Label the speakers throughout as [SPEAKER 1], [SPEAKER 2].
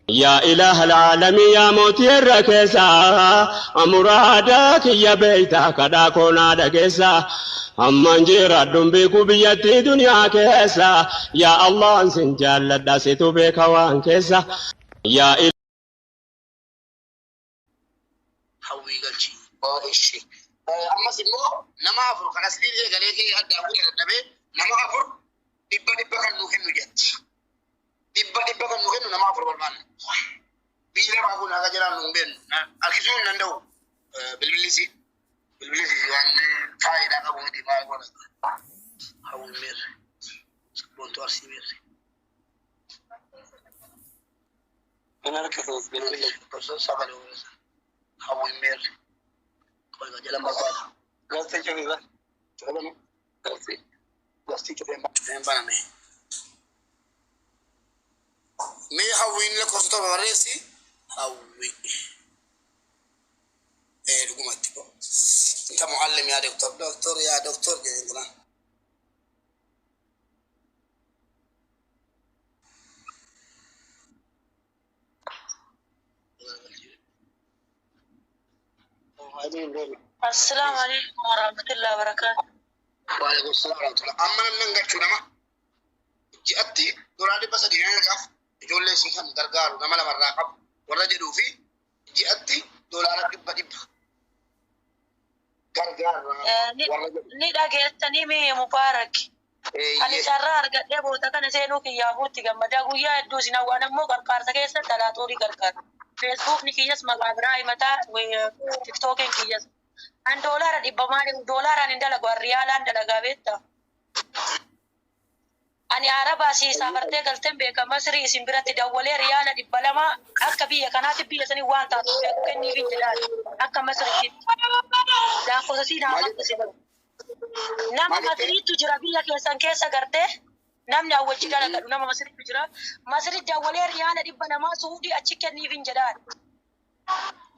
[SPEAKER 1] Yaa ilaaha alaalamii yaa mootii irra keessaa muraada kiyya beeytaa kadhaa koo naa dhageessa amman jiraadhun beeku biyyattii duniyaa keessa yaa Allahan sin jaalladha situ beeka waan keessa yaa
[SPEAKER 2] Hawwii galchi. Ishi. Ammas immoo nama afur kan asliin eegalee kee addaa fuudhee dadhabee nama afur dhibba dhibba kan nuu kennu jetti. Dhibba dhibba kan nuu kennu nama afur barbaanna. Biyyi lafaa kun haga jiraannu hin beeknu. Harkisuu hin danda'u. Bilbilli isii. Bilbilli isii waan faayidaa qabu miti maal goona. Hawwiin meerre. Sabboontuu Arsii meerre. Hin harkisu bilbilli. Osoo sagalee uumisa. Hawwiin meerre. Qoy jalan barbaada. Galtee cufi ba. Cufame. Galtee. Galtee cufeen cufeen baname. Mee hawwiin lakkoofsa torba barreessi. Hawwi. Ee dhugumatti ko. Inta muallim yaa doktor doktor yaa doktor jedheen tana.
[SPEAKER 3] Assalaamu alaikum warahmatullahi wabarakatuh.
[SPEAKER 2] Waalaikum salaam warahmatullah. Amma namni hin galchu nama ji'atti doolaara dhibba sadii nan argaaf ijoollee isii kan gargaaru nama lamarraa qabu warra jedhuu fi ji'atti doolaara dhibba dhibba gargaarra warra jedhu.
[SPEAKER 3] Ni dhageessanii mee Mubaarak. Ani
[SPEAKER 2] Eeyyee.
[SPEAKER 3] carraa argadhee boota kana seenuu kiyyaafuu itti gammadaa guyyaa hedduu isin hawwaan ammoo qarqaarsa keessatti alaaxoorii gargaara. Feesbuukni kiyyas maqaa biraa himataa tiktookiin kiyyas. An doolaara dhibba maali doolaaraan hin dalagu an riyaalaan dalagaa beektaa. Ani Arabaa sii saafartee galteen beeka Masrii isin biratti dawwalee riyaala dhibba lama akka biyya kanaatti biyya sanii waan taatu beeku kenniifin jedhaan akka Masriitti. Lakkoofsa sii naa
[SPEAKER 2] Maal
[SPEAKER 3] maxxansi.
[SPEAKER 2] jette?
[SPEAKER 3] Nama
[SPEAKER 2] Maal jette?
[SPEAKER 3] Masriitu jira biyya keessan keessa gartee namni awwachi dalagadhu nama Masriitu jira. Masri dawwalee riyaala dhibba lamaa Suudii achi kenniifin jedhaan.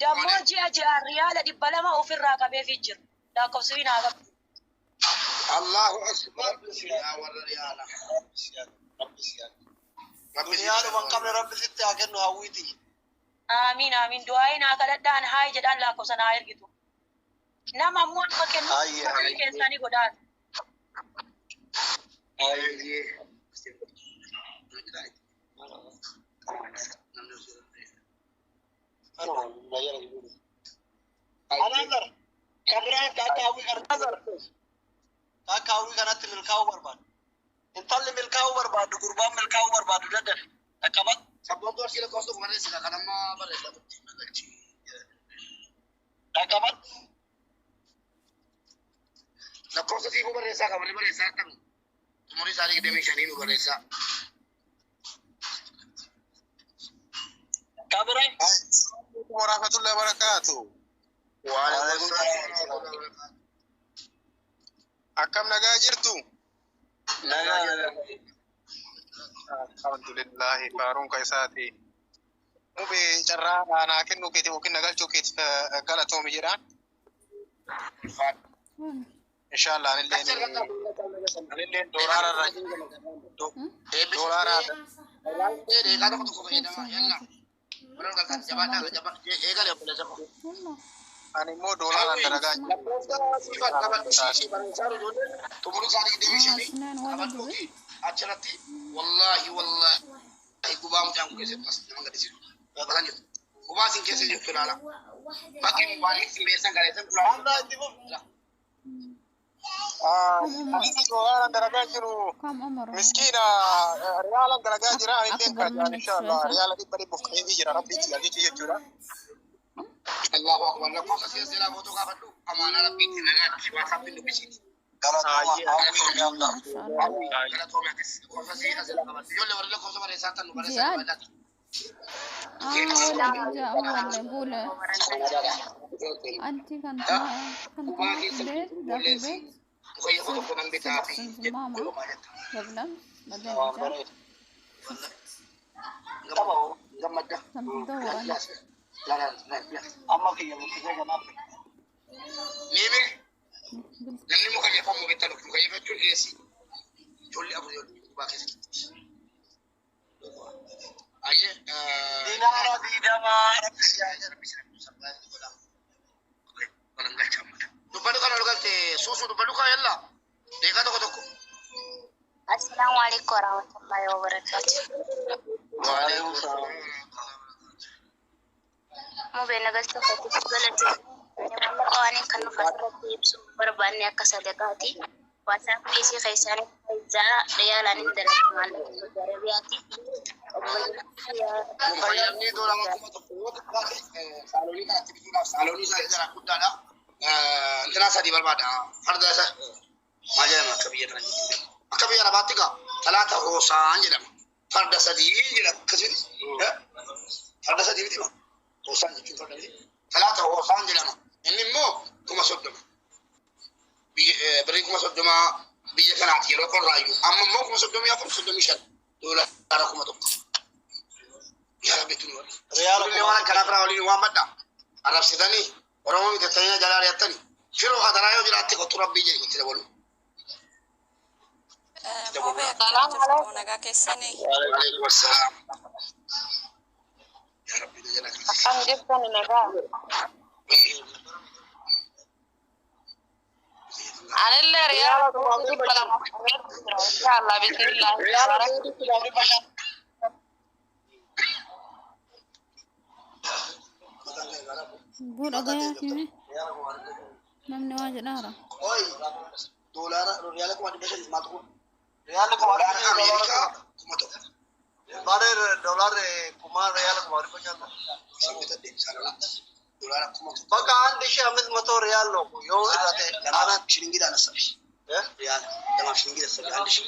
[SPEAKER 3] Dammoo ji'a ji'aan riyaala dhibba lama ofirraa qabeefii jira. Lakkoofsa sii naa qabdi.
[SPEAKER 2] Allahu akbar yaa warra riyaala.
[SPEAKER 4] Rabbi si haa
[SPEAKER 2] Rabbi si
[SPEAKER 4] Duniyaadhuma hin qabne rabbi sitti haa kennu hawwiiti.
[SPEAKER 3] Aamiin aamiin du'aayi naa kadhadhaan haay jedhaan lakkoofsa naa ergitu. Nama ammoo nama kennu
[SPEAKER 4] Hayyee
[SPEAKER 3] marii keessanii godhaan.
[SPEAKER 4] hayyee. Anaazar kan biraa akka hawwii kanatti akka hawwii kanatti milkaa'uu barbaadu. Intalli milkaa'uu barbaaddu gurbaan milkaa'uu barbaadu daddafe. Dhaqqabadhu.
[SPEAKER 2] Sabboontuu Arsii lakkoofsa tokko barreessita kan amma barreessaa turte galchi.
[SPEAKER 4] Dhaqqabadhu.
[SPEAKER 2] Lakkoofsa siifuu barreessaa qaban barreessaa qabu. Umurii isaa digdamii shanii nu barreessaa.
[SPEAKER 4] Kan biraa.
[SPEAKER 5] Warahmatullahi wabarakatuh.
[SPEAKER 2] Waalaikum salaam warahmatullahi wabarakatuh.
[SPEAKER 5] Akkam nagaa jirtu?
[SPEAKER 4] Nagaa nagaa.
[SPEAKER 5] Alhamdulillahi faaruun ka isaati. Mubee carraa naa kennuu keetiif yookiin na galchuu keetiif galatoomi jedhaan. Inshallah anilleen anilleen doolaara irra doolaara
[SPEAKER 2] Deeqaa tokko tokko fayyadamaa yalla. Warra galtan jabaadhaa eegale obboleessa koo.
[SPEAKER 5] ani immoo doolaaraan dalagaa jira.
[SPEAKER 2] Lakkoofsa siifan qabadhu siishii barreessaa ijoolleen umurii isaa digdamii shanii qabadhuuti achirratti wallaahi wallaahi gubaa mucaan kun keessatti as nama gaddisiisu. Balan jirtu. Gubaa isin keessa jirtu ilaala. Bakki mubaarik isin beessan galeessan kulaa.
[SPEAKER 4] Amma itti fufi.
[SPEAKER 5] Anis doolaaraan dalagaa jiru
[SPEAKER 6] كم عمره؟
[SPEAKER 5] miskiina riyaalaan dalagaa jira anilleen
[SPEAKER 6] أكبر
[SPEAKER 5] kaajaan
[SPEAKER 6] منك
[SPEAKER 5] inshallah
[SPEAKER 6] شوي صح؟
[SPEAKER 5] riyaala dhibba dhibba of qabeefi jira rabbi itti ajaje jechuudha.
[SPEAKER 2] Allahu akbar lakkoofsa si'a seeraa footoo kaafadhu amaanaa rabbiitti nagaatti waasaappiin dubbisiiti.
[SPEAKER 4] Galatooma
[SPEAKER 5] Hayyee.
[SPEAKER 4] hawwii gaafna.
[SPEAKER 6] ما شاء الله
[SPEAKER 2] Galatoome atis lakkoofsa si'a seeraa qabadhu. Ijoollee warri lakkoofsa barreessaa tan nu barreessaa
[SPEAKER 6] زياد
[SPEAKER 2] jabaadhaati.
[SPEAKER 6] آه ولدك جاء هو اللي يقول أنت كنت ما كنت
[SPEAKER 2] Gubaa
[SPEAKER 6] معي في
[SPEAKER 2] keessa
[SPEAKER 6] البيت ذاك
[SPEAKER 2] ijoolleen
[SPEAKER 6] البيت
[SPEAKER 2] mukayyafa tokko nan bitaa
[SPEAKER 6] صرت
[SPEAKER 2] fi
[SPEAKER 6] عند
[SPEAKER 2] jettu
[SPEAKER 6] ماما
[SPEAKER 2] maal jetta.
[SPEAKER 6] قبل أمس بعدين
[SPEAKER 4] Waan
[SPEAKER 6] رجعت
[SPEAKER 4] bareedu.
[SPEAKER 2] Tapha gammadda.
[SPEAKER 6] كنت أدور أنا
[SPEAKER 4] Amma kiyya buqqisee kanaaf.
[SPEAKER 2] Ni bee
[SPEAKER 6] قلت
[SPEAKER 2] namni mukayyafamu bitta dhufu mukayyafachuun dhiyeessi. Ijoollee afur ijoollee gubaa keessa jirti. Ayyee
[SPEAKER 4] Diinaa Doolaara 20 rabbi si haa
[SPEAKER 2] Rabbi si haa surprise godha. Walan galcha amma. Dubbadhu kana ol galte suusu dubbadhu kaa yalla. Deekaa tokko tokko.
[SPEAKER 7] Assalamu alaikum warahmatullahi wabarakatuh.
[SPEAKER 2] Waalaikum salaam.
[SPEAKER 7] Mubeen nagalcha kootiif galate. Maallaqa waan kan nuuf asirratti ibsu barbaanne akka sadaqaati. WhatsApp isii keessaan faayidaa riyaalaan hin dalagu maallaqa Saudi Arabiyaati.
[SPEAKER 2] Fayyadamni doolaara 1000 yoo xiqqaate saalonii kanatti bituudhaaf saalonii isaa jara guddaadha. Intinaa sadii barbaada. Farda isa maal jedhama akka biyya kana akka biyya arabaatti gaa talaata hoosaan jedhama. Farda sadii jedha akkasitti. Farda sadii miti moo? Hoosaan jechuun farda miti. Talaata hoosaan jedhama. Inni immoo 30,000. Birrii 30,000 biyya kanaati yeroo qorraayyuu. Amma immoo 34,000 35 doolaara 1000. Yaa Rabbi tuni wali.
[SPEAKER 4] Riyaala
[SPEAKER 2] Kunillee waan akkanaa biraa waliin waan madda. Arrabsitanii Oromoo bitattanii jalaa ari'attanii. Firoo hadaraa yoo jiraatte kottu Rabbii jedhi itti dabalu.
[SPEAKER 8] Mubee akkam jirtu nagaa keessanii?
[SPEAKER 2] Waalaikum assalaam. Yaa Rabbi na jala kaasi.
[SPEAKER 9] Akkam jirtan nagaa? Anillee
[SPEAKER 4] Riyaala
[SPEAKER 9] riyaala
[SPEAKER 4] kuma
[SPEAKER 9] suutii
[SPEAKER 4] dhibba
[SPEAKER 9] dhibba
[SPEAKER 4] shan.
[SPEAKER 9] lamaaf qabeetu jira. Inshaallah bismillah.
[SPEAKER 4] Riyaala
[SPEAKER 9] Mubarak.
[SPEAKER 4] suutii 2500.
[SPEAKER 6] Buu dhagayaa hime namni waa jedhaara.
[SPEAKER 2] Oi, doolaara riyaala 500,000 maaltu kun?
[SPEAKER 4] Riyaala kuma
[SPEAKER 2] Doolaara
[SPEAKER 4] dhibba
[SPEAKER 2] Ameerikaa
[SPEAKER 4] doolaara
[SPEAKER 2] 1000.
[SPEAKER 4] Baare doolaarri kuma riyaala 500,000.
[SPEAKER 2] Isin bitadhe saalonii. Doolaara 1000.
[SPEAKER 4] በቃ 1500 ሪያል ነው እኮ yoo irra ta'e
[SPEAKER 2] Lamaaf
[SPEAKER 4] anaan
[SPEAKER 2] shilingiidhaan assabi. Riyaala lamaaf shilingii assabi አንድ ሺህ.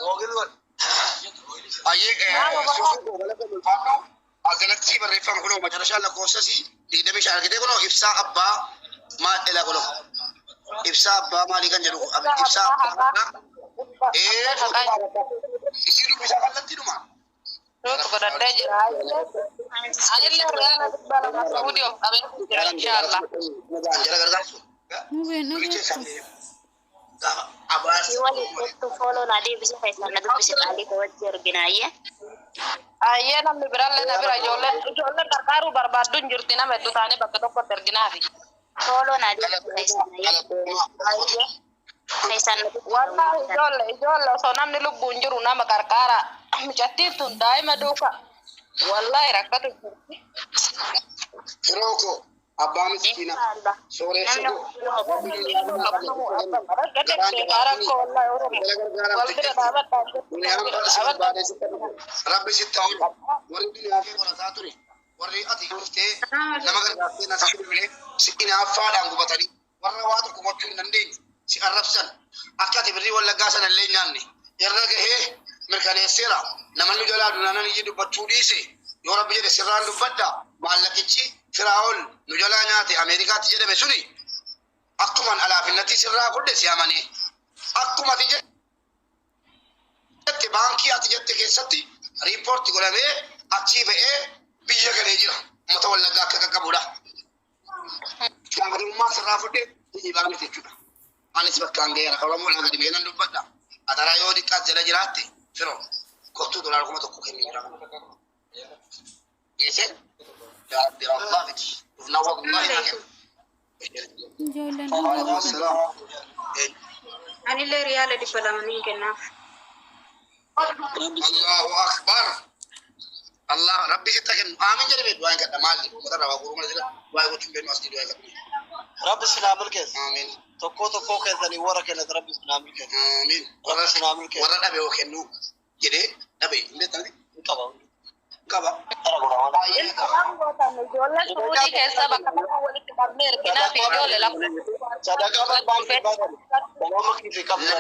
[SPEAKER 4] Google godhi.
[SPEAKER 2] Ayyee suusuun galata ulfaadhu asirratti barreeffama kunoo macarashaan lakkoofsasii 25 argitee kunoo ibsaa abbaa maal dhala kunoo ibsaa abbaa maalii kan jedhu
[SPEAKER 9] Ibsaa
[SPEAKER 2] ibsaa
[SPEAKER 9] abbaa
[SPEAKER 2] abbaa
[SPEAKER 9] haqaa.
[SPEAKER 2] ee
[SPEAKER 9] Abbaa haqaa
[SPEAKER 2] isii dubbisaa kallattiidhuma.
[SPEAKER 9] Nuutu godhadhee jira. Anillee riyaala 200 suudii of qabeetu jira inshaallah.
[SPEAKER 2] Jara gargaarsu.
[SPEAKER 6] Mubeen
[SPEAKER 2] Riqicha
[SPEAKER 6] dhageessu.
[SPEAKER 2] isaanii gaafa abaarsa.
[SPEAKER 7] Si waliin kottu fooloo naa deebisee keessaan na dubbise qaalii koo wajji arginaayyee.
[SPEAKER 9] Ayyee namni birallee na bira ijoolleen ijoolleen qarqaaruu barbaaddu hin jirti nama hedduu taanee bakka tokkotti erginaafi.
[SPEAKER 7] Fooloo naa deebisee keessaan
[SPEAKER 9] Ayyee.
[SPEAKER 7] keessaan na dubbise.
[SPEAKER 9] Wallahi ijoollee ijoollee osoo namni lubbuun jiru nama qarqaara. Mucattiin tun daa'ima duuka. Wallahi rakkatu jirti.
[SPEAKER 2] Firoo koo abbaa miskiina
[SPEAKER 7] Inshaallah.
[SPEAKER 2] sooreessa
[SPEAKER 7] Namni
[SPEAKER 2] koo Rabbi sitti haa oolu. Warri duniyaa kee qorataa ture. Warri ati dhuftee nama gargaartee na sitti bilbilee si inaaffaadhaan gubatanii warra waa tokko gochuu hin dandeenye si arrabsan akka ati birrii wallaggaa sana illee hin nyaanne irra gahee mirkaneesseera namanni jalaa dunaanan iyyi dubbachuu dhiise yoo rabbi jedhe sirraan dubbadda maallaqichi firaa'ol nu jalaa nyaate Ameerikaatti jedhame suni akkuman alaafinnatti sirraa fudhe si amanee akkuma ati jette baankii ati jette keessatti riippoorti godhamee achii ba'ee biyya galee jira uummata wallaggaa akka qaqqabudha. Gaafatamummaa sirraa fudhe hijii miti jechuudha. Anis bakkaan ga'eera Oromoodhaan gadi ba'ee nan dubbadha. Ataraa yoo xiqqaas jala jiraatte firoo kottuu doolaara 1000 kennee jira. Geessee yaa Rabbi Allah miti. Dhufnaa wallahi naa kenna.
[SPEAKER 6] Ijoolleen
[SPEAKER 2] Waalaikum
[SPEAKER 6] dhageessu.
[SPEAKER 2] salaam.
[SPEAKER 10] Anillee riyaala 200 niin kennaaf.
[SPEAKER 2] Allahu akbar. Allah rabbi sitta kennu. Aamin jedhe beeku waan kadha maalli uummata irraa waa guuruu malee waa gochuun beeknu asii du'aa kadhu.
[SPEAKER 4] Rabbi sinaa milkeessa.
[SPEAKER 2] Aamin.
[SPEAKER 4] Tokkoo tokkoo keessanii warra kennat rabbi sinaa milkeessa.
[SPEAKER 2] Aamin.
[SPEAKER 4] Rabbi sinaa milkeessa.
[SPEAKER 2] Warra dhabe yoo kennu jedhee dhabe hin beektan
[SPEAKER 4] Hin qaba.
[SPEAKER 2] qaba. Baay'ee qaba.
[SPEAKER 9] Ijoolleen suudii keessa bakka tokko walitti qabnee erginaafi ijoollee
[SPEAKER 4] Sadaqaa barbaadu baatan. Nama kiisii qabdu.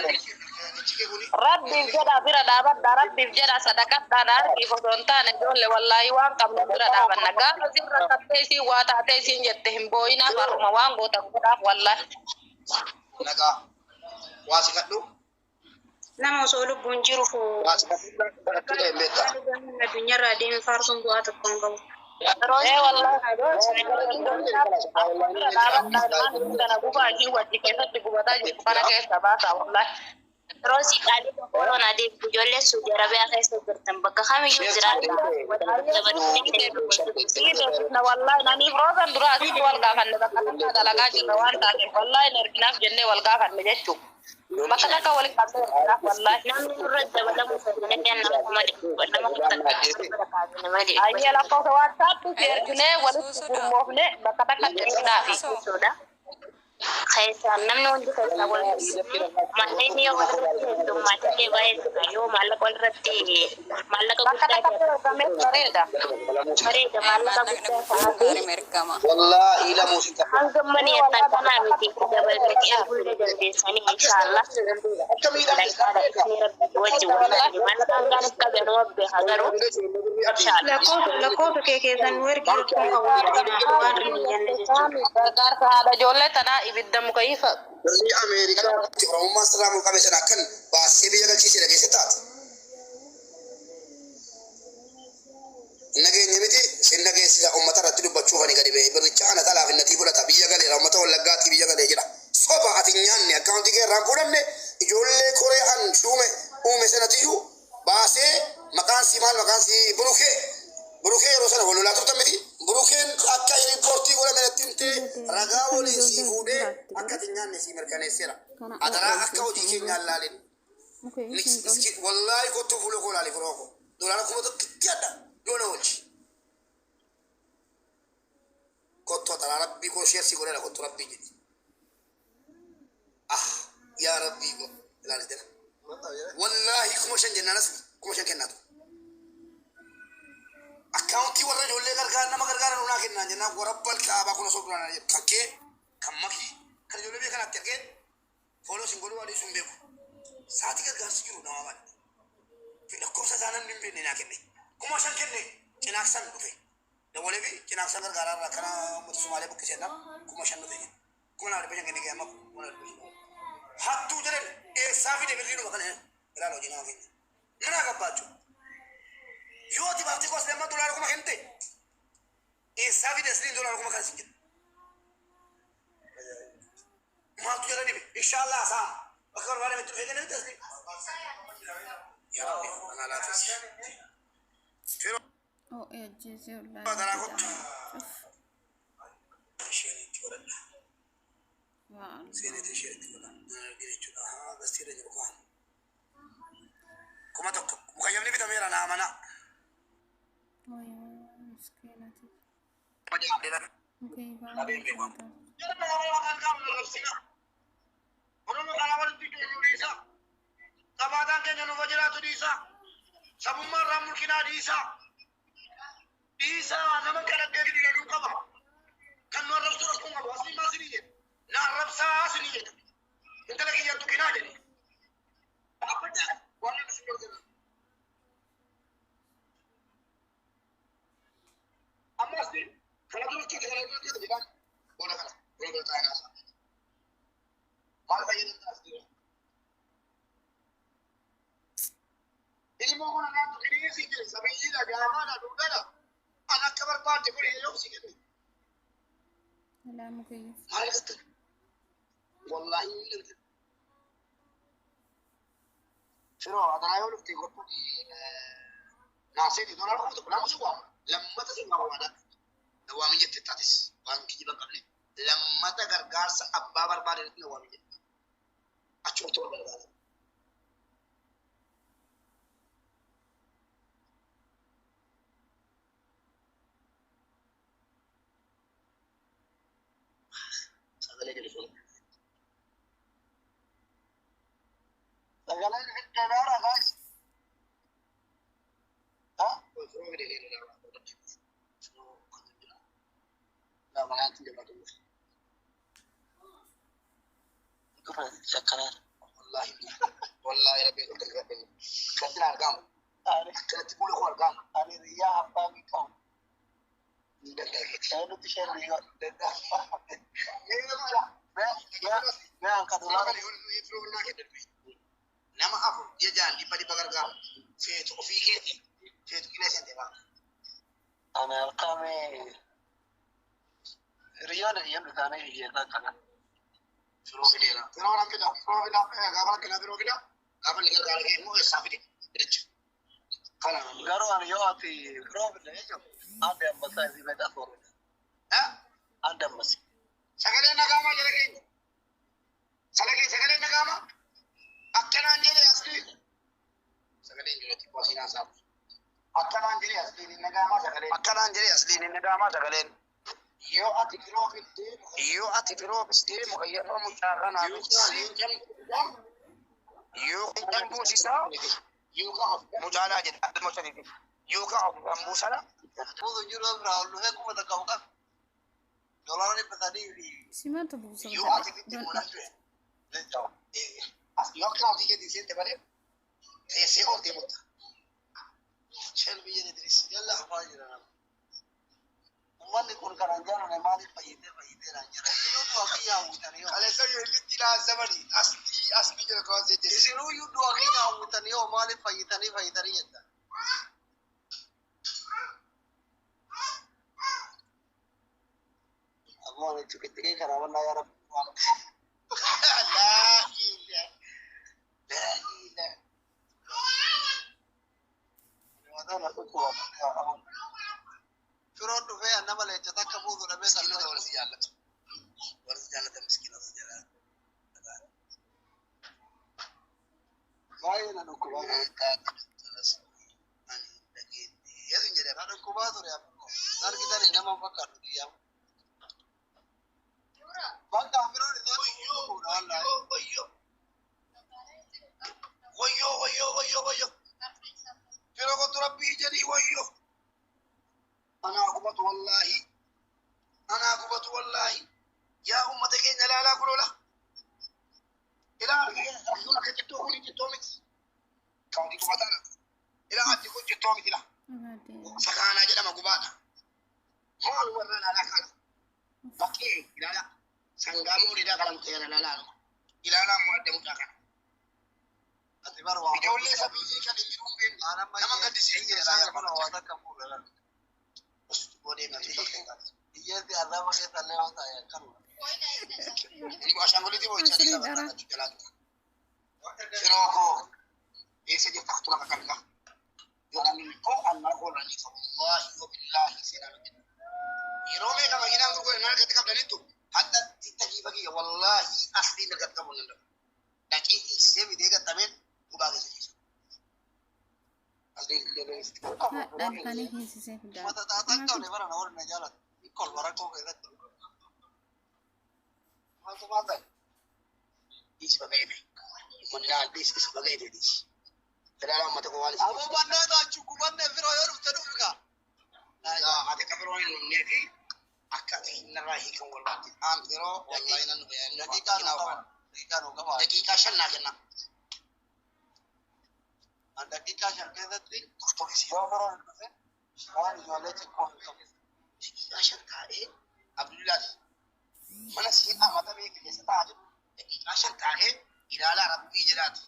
[SPEAKER 9] Rabbiif jedha bira dhaabadha rabbiif jedha sadaqadhaan argiif osoo hin taane ijoollee wallaahi waan qabnu bira dhaabanna gaafa isin rakkattee isiin waa taatee isiin jette hin boo'inaaf har'uma waan gootan godhaaf wallaahi.
[SPEAKER 2] Nagaa waa si kadhu
[SPEAKER 10] Nama osoo lubbuun jiru
[SPEAKER 2] waa si kadhu kadhachuu hin beektaa.
[SPEAKER 10] addunyaarraa deeme faarsuun bu'aa tokko hin qabu.
[SPEAKER 9] Ee wallaahi bira dhaabadha ilmaan kana gubaa ishii wajji keessatti gubataa jirtu kana keessa baasa wallaahi.
[SPEAKER 7] Roosii qaalii tokko na deebitu ijoollee Suudi Arabiyaa keessa jirtan bakka kamiyyuu jiraatan
[SPEAKER 9] Sii beeksisna wallahi naniif roozan dura asitti wal gaafanne bakka takka dalagaa jirra waan taateef wallahi hin erginaaf jennee wal gaafanne jechuudha. Bakka takka waliin qabnee erginaaf wallahi.
[SPEAKER 7] Namni nurra dabalamu fedhan nama kuma dhibba nama kuma
[SPEAKER 9] Ayyee
[SPEAKER 7] dhibba
[SPEAKER 9] lakkoofsa waatsaappi si erginee walitti gurmoofne bakka takkatti erginaafi.
[SPEAKER 7] jechuudha. Keessaan namni hundi keessaa wal manneen yoo walirratti heddummaatellee baay'eetu yoo maallaqa walirratti maallaqa
[SPEAKER 9] Bakka
[SPEAKER 7] guddaa
[SPEAKER 9] takkatti ergamee bareeda.
[SPEAKER 7] bareeda maallaqa
[SPEAKER 8] Maallaqni
[SPEAKER 7] guddaa
[SPEAKER 8] kufuun
[SPEAKER 7] ta'aa
[SPEAKER 8] gaarii mirgama.
[SPEAKER 2] Wallaahi lamuu si qaba.
[SPEAKER 7] hanga mani kanaa miti dabaltanii erguu illee dandeessanii inshaallah.
[SPEAKER 2] Akka miidhamne
[SPEAKER 7] Dalagaa isin rabbi wajji wallahi maallaqa hangaan qabe anuma beeka garuu inshaallah.
[SPEAKER 10] Lakkoofsa kee keessan nu ergi rakkoon qabu waan hin jenne jechuudha.
[SPEAKER 9] Gargaarsa haadha ijoollee tanaa ibidda muka ifa.
[SPEAKER 2] Birrii Ameerikaatti Oromummaan sirraa mulqame sana akkan baasee biyya galchiisee dhageesse taate. Nageenya miti sin dhageessisa uummata irratti dubbachuuf ani gadi ba'e birricha ana xalaaf innatii fudhata biyya galeera uummata wallaggaatti biyya galee jira. Soba ati hin nyaanne akkaawuntii kee irraan fuudhamne ijoollee koree an shuume uume sanatiyyuu baasee maqaan sii maal maqaan sii burukee burukee yeroo sana wal lolaa turtan miti burukeen akka riippoortii godhame natti himtee ragaa waliin sii fuudhee akka ati hin nyaanne sii mirkaneesseera. Adaraa akka hojii keenyaan laalin. Wallaahi kottuu fuula koo laali firoo koo. Dolaara 1000tti adda doona oolchi. Kottuu adaraa rabbii koo sheersii godheera kottuu rabbii jedhi. Ah yaa rabbii koo ilaali jala. Wallaahi 5000 jennaan asli 5000 kennaatu. Akkaawuntii warra ijoollee gargaar nama gargaaran unaa kennaan jennaan warra balkaabaa kun osoo duraan jedhu kan kee kan makii kan ijoollee biyya kanaatti argee fooloo sin godhuu adii sun beeku. Saatii gargaarsi jiru nama malee. Lakkoofsa isaa namni hin beekne naa kenne. 5000 kenne cinaaksan dhufe. Dabalee fi cinaaksan gargaaraa irraa kana uummata Sumaalee buqqisee nam 5000 dhufe. 2500 kenne kee amma 2500. Hattuu jedhan eessaa fide birrii dhuma kana ilaala hojii nama keenya. Mana gabbaachuu. Yoo ati baaftee kos lamma dolaara kuma kennite eessaa fide asliin dolaara kuma kana sin jedhu. Maaltu jala dhibe inshaallah saam bakka barbaadametti dhufee kennamitti asliin. Yaa Rabbi anaa laafis. Firoo garaa kottu. Isheen itti godhadha. Seeneeti isheen itti godha. Nan argine jechuudha. Haa gastii irra jiru kaan. 1000 mukayyamni bitameera naa amanaa. Oromoo karaa walitti deemuu dhiisaa. Qabaataan keenya nuuf jiraatu dhiisaa. Sabummaa irraa mulqinaa dhiisaa. Dhiisaa nama kalaqqee diduu qaba. Kan nu arrabsu rakkoon qabu. Asii maal sinii jedhe? Na arrabsaa sinii jedhe. Intala kiyyaan tuqinaa jedhe. Dhaabbadhaa waan namni sin dorgomu. Amma asii kana dura keessa kana dura keessa jedhaan booda kana booda kana taa'ee naasaa. Maal fayyadamta as jira? Ilmoo kana naantu kinii si jedhe sabiyyiidha gaamaadha duudhaadha. An akka barbaadde godhe yoo si kenne. Maal argatta? Wallaahi hin argatta. Firoo adaraa yoo dhufte kottu naaseeti dolaara 1000 lama si waama. Lammata si waama waadha. Na waamin jette taatis waan kijiba hin qabne. Lammata gargaarsa abbaa barbaade irratti na waamin jette. Achumatti wal gargaara. Sagalee gadi fuula. Sagaleen fiddeeraara guys. Ha? Firoo fide keenya Firoo kan jira. Lama jabaatu. Wallaahi wallaahi rabbi kantina argamu. Akkanatti fuula koo argamu. Ani riyyaa abbaa ni qabu. Nama afur ji'a ja'an dhibba dhibba gargaaru feetu ofii keeti feetu qilee seente ba'a.
[SPEAKER 4] Ani harkaame riyyaan riyyaan isaanii hiyyeessaa kana.
[SPEAKER 2] Firoo fideera. Firoo nan fida. Firoo fida. Gaafa rakkina firoo fida. Gaafa inni gargaara kee immoo eessaa fide jecha. Kana
[SPEAKER 4] Garuu ani yoo ati firoo fidde jechuun adde ambassaa isii beekaa soorata. Adde ambassi.
[SPEAKER 2] Sagaleen nagaamaa jala keenya. Sagaleen nagaamaa. Akkanaan jedhee asli. Sagaleen jiru xiqqoo siinaa saabu. Akkanaan jedhee asliin hin nagaamaa sagaleen.
[SPEAKER 5] Akkanaan jedhee asliin hin nagaamaa sagaleen.
[SPEAKER 2] Yoo ati firoo fiddee
[SPEAKER 5] Yoo ati firoo fiddee mukayyarra mucaa kanaa ibsi. Yookaan buusisaa mucaalaa jedha adduma sadiiti. Yookaan afran buusana.
[SPEAKER 4] Buusu jiru biraa ol dhufee kuma takka uqabe. Doolaara 300 fi
[SPEAKER 6] Simatu buusa
[SPEAKER 2] Yoo ati fiddee
[SPEAKER 6] jedha.
[SPEAKER 2] muudatu. Yoo akka ofii keetiin seente malee teessee ooltee mutta.
[SPEAKER 4] shan biyya Idris yalla afaan jira nama. Uummanni kun kan jaalane maaliif fayyidee fayyidee naan jira. Isinuu du'a kiyya hawwitanii yoo.
[SPEAKER 5] Kaleessa yoo illitti ilaalamanii asli asli jala kawan seejjese.
[SPEAKER 4] Isinuu iyyuu du'a kiyya hawwitanii yoo maaliif fayyitanii fayyitanii jettan. Aboo ani cuqixxiqee kana wallaa yaa rabbi waan.
[SPEAKER 2] Laa ilaa laa ilaa.
[SPEAKER 4] Firoon dhufee nama leenca takka buusu dhabee
[SPEAKER 2] Miskiinota warri si jaallatu. Warri si jaallatan miskiinota si jaallatu.
[SPEAKER 4] Baay'ee na dhukkubaa ture. Na dhukkubaa ture ammoo. Argitanii nama hin fakkaatu guyyaa. Bakka firoon isaa dhukkubuudha wallaahi.
[SPEAKER 2] Wayyoo wayyoo wayyoo wayyoo. Firoo kottu rabbii jedhii wayyoo. Anaa gubatu wallaahi. Anaa gubatu wallaahi. Yaa uummata keenya ilaalaa kulola. Ilaa argina akka cittoo kuni cittoo miti. Kaawwatii gubataadha. Ilaa addi kun cittoo miti laa. Sakaanaa jedhama gubaadha. Maal warra ilaalaa kana. Bakkee ilaalaa. Sangaa mooliidhaa kana muteera ilaalaa. Ilaalaa immoo adda mucaa kana.
[SPEAKER 4] Ati bar waa.
[SPEAKER 2] Ijoollee sabiilii kan hin jiru hin beekne. Nama gaddisiisu
[SPEAKER 4] Hiyyeessi
[SPEAKER 2] isaan
[SPEAKER 4] waa takka fuudha laal.
[SPEAKER 2] Godee
[SPEAKER 4] Hiyyeessi arraba keessa illee waan ta'e akkanuma.
[SPEAKER 2] Ashaanguliitii boo'ichaa dhiisaa bakka jalaatu. Firoo koo eessa jirta kutu lafa kalqa. Yoo namni koo annaa koo irraa dhiisa. Wallaahi yoo billaahi seenaa miti. Yeroo meeqa makiinaan gurgure naan argatti qabdanittu hadda sitta kiifa kiyya wallaahi asliin argatti qabuu hin danda'u. Dhaqee hiiksisee fidee gattameen gubaa keessa ciisa. Asliin illee
[SPEAKER 6] Hadhaan hiisisee fidaa.
[SPEAKER 4] Mata xaaxaan qabne bara na warri na jaalatu. Kolba rakkoo keessatti.
[SPEAKER 2] Maaltu maal ta'e? Dhiisi bakka eebe. Mannaan dhiisi isa bakka eebe dhiisi. Fedhaala uummata koo waan isin.
[SPEAKER 4] Aboo mannaa taachuu gubanne firoo yoo dhufte dhufi kaa.
[SPEAKER 2] Ati akka biroo hin dhumnee fi akka ati narraa hiikan walbaatti. Aan biroo wallaahi nan dhufe.
[SPEAKER 4] Daqiiqaa nuu qaba. Daqiiqaa nuu qaba.
[SPEAKER 2] Daqiiqaa 5 naa kenna.
[SPEAKER 4] Daqiiqaa 5 keessatti yoo firoon hin dhufe waan ijoollee xiqqoo hin qabu.
[SPEAKER 2] Daqiiqaa 5 taa'ee Abdullahi mana siin amata beeku keessa taa'aa jiru. Daqiiqaa 5 taa'ee ilaalaa rabbii jedhaati.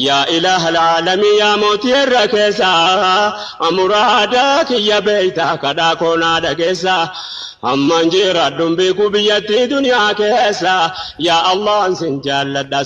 [SPEAKER 1] Yaa ilaaha alaalamii yaa mootii irra keessaa muraada kiyya beeytaa kadhaa koonaa dhageessa amman jiraadhuun beeku biyyattii duniyaa keessa yaa Allah sin jaalladha.